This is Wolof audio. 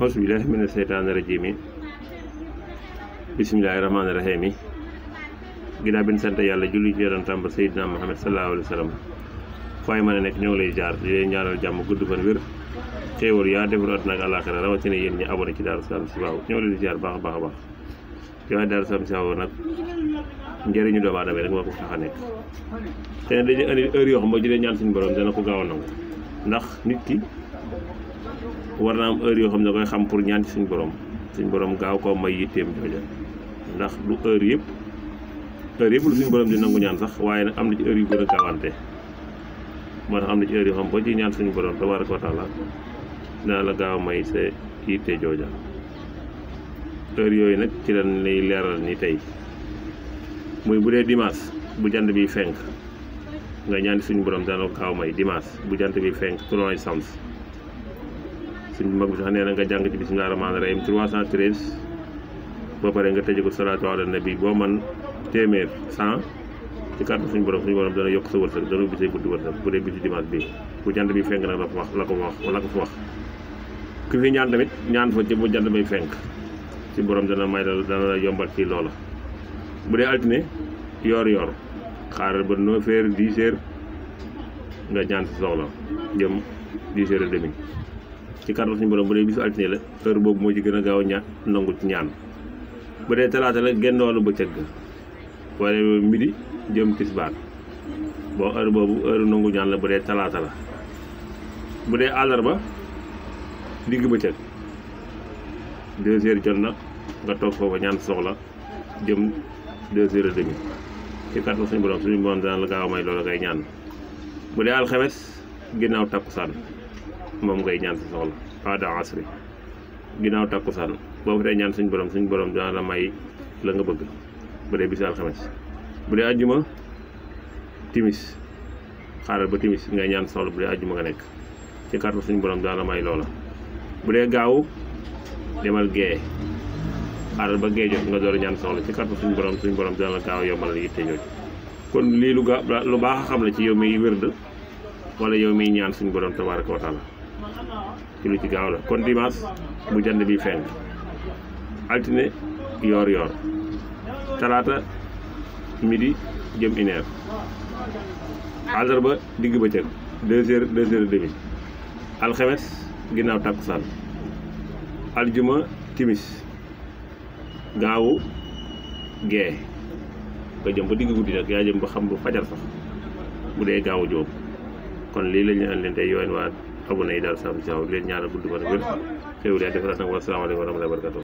Auzubillahi mina seytaani rajiim bismillaahi rahmaani rahiim ginnaaw bi ñu sant yàlla julli ci yonentam ba Seydina Muhammad sallallahu alayhi wa sallam fay mën a nekk ñoo ngi lay jaar di leen ñaanal jàmm gudd fan wér xéewal yaa defar àddina ak àllaaxira rawatina yéen ñi abonné ci Darou Salam Chifaou ñoo ngi leen di jaar baax a baax a baax yow Darou Salam Chifaou nag njëriñu doomu aadama rek moo ko tax a nekk te ne dañuy indi heure yoo xam boo jëlee ñaan suñu borom dana ko gaaw a nangu ndax nit ki war na am heure yoo xam ne koy xam pour ñaan ci suñu borom gaaw koo may yitteem jooja ndax du heure yëpp lu suñu borom di nangu ñaan sax waaye nag am na ci heure yu gën a gaawante moo tax am na ci heure yoo xam boo ci ñaan suñu borom tabaaraka wa taala dina la gaaw may sa yitte jooja heure yooyu nag ci lañ lay leeral ni tey muy bu dee dimanche bu jant bi fenk nga ñaan suñu borom dana la gaaw may dimanche bu jant bi fenk tolooy sams suñu mag bi sax nee na nga jàng ci bismillaahi rahmaani rahiim 313 boo paree nga tëjee ko salaatu ala nabi boo man téeméer 100 ci kàddu suñu borom dana yokk sa wërsëg dana ubbi say buntu wërsëg bu dee bisu dimanche bi bu jant bi fenk nag la ko wax ku fi ñaan tamit ñaan fa ci bu jant bay fenk ci borom dana may dana yombal ci loola. bu dee altine yor xaaral ba 9h 10h nga ñaan sa soxla jëm 10h30 ci kàddu suñu borom bu dee bisu altine la heure boobu moo ci gën a gaaw a nangu ci ñaan. bu dee talaata la genn wàllu bëccëg wala midi jëm tisbaar boo heure boobu heure nangu ñaan la bu dee talaata la. bu dee àllarba digg bëccëg 2h jot na nga toog foofa ñaan soxla jëm 2h30 ci kàttan suñu borom dana la gaaw a may loolu ngay ñaan. bu dee alxames ginnaaw takkusaan moom ngay ñaan sa soxla baada asri ginnaaw takkusaan boo fa dee ñaan suñu borom dana la may la nga bëgg bu dee bisu alxames. bu dee ajjuma timis xaaral ba timis ngay ñaan soxla bu dee ajjuma nga nekk ci kàttan suñu borom dana la may loola. bu dee gaaw demal gee xaaral ba gee jot nga door a ñaan soxla ci kàttan suñu borom dana la gaaw a yombalal yitte jooju. kon lii lu baax a xam la ci yow miy wérd wala yow miy ñaan suñu borom tabaaraka wa taala ci lu ci gaaw la. kon dimanche bu jant bi fenk altine yor talaata midi jëm 1h àllarba digg bëccëg 2h30 alxames ginnaaw takkusaan aljuma timis gaawu gee nga jëm ba digg guddi nag yaa jëm ba xam bu fajar sax bu dee gaawu jóob. kon lii la ñu andi leen tey yoween waa abonné yi Darou Salam Chifaou leen ñaanal gudd fan wér xéwal yaa defaraat nag wa salaamu aleykum wa rahmatullaahi wa barakaatuh.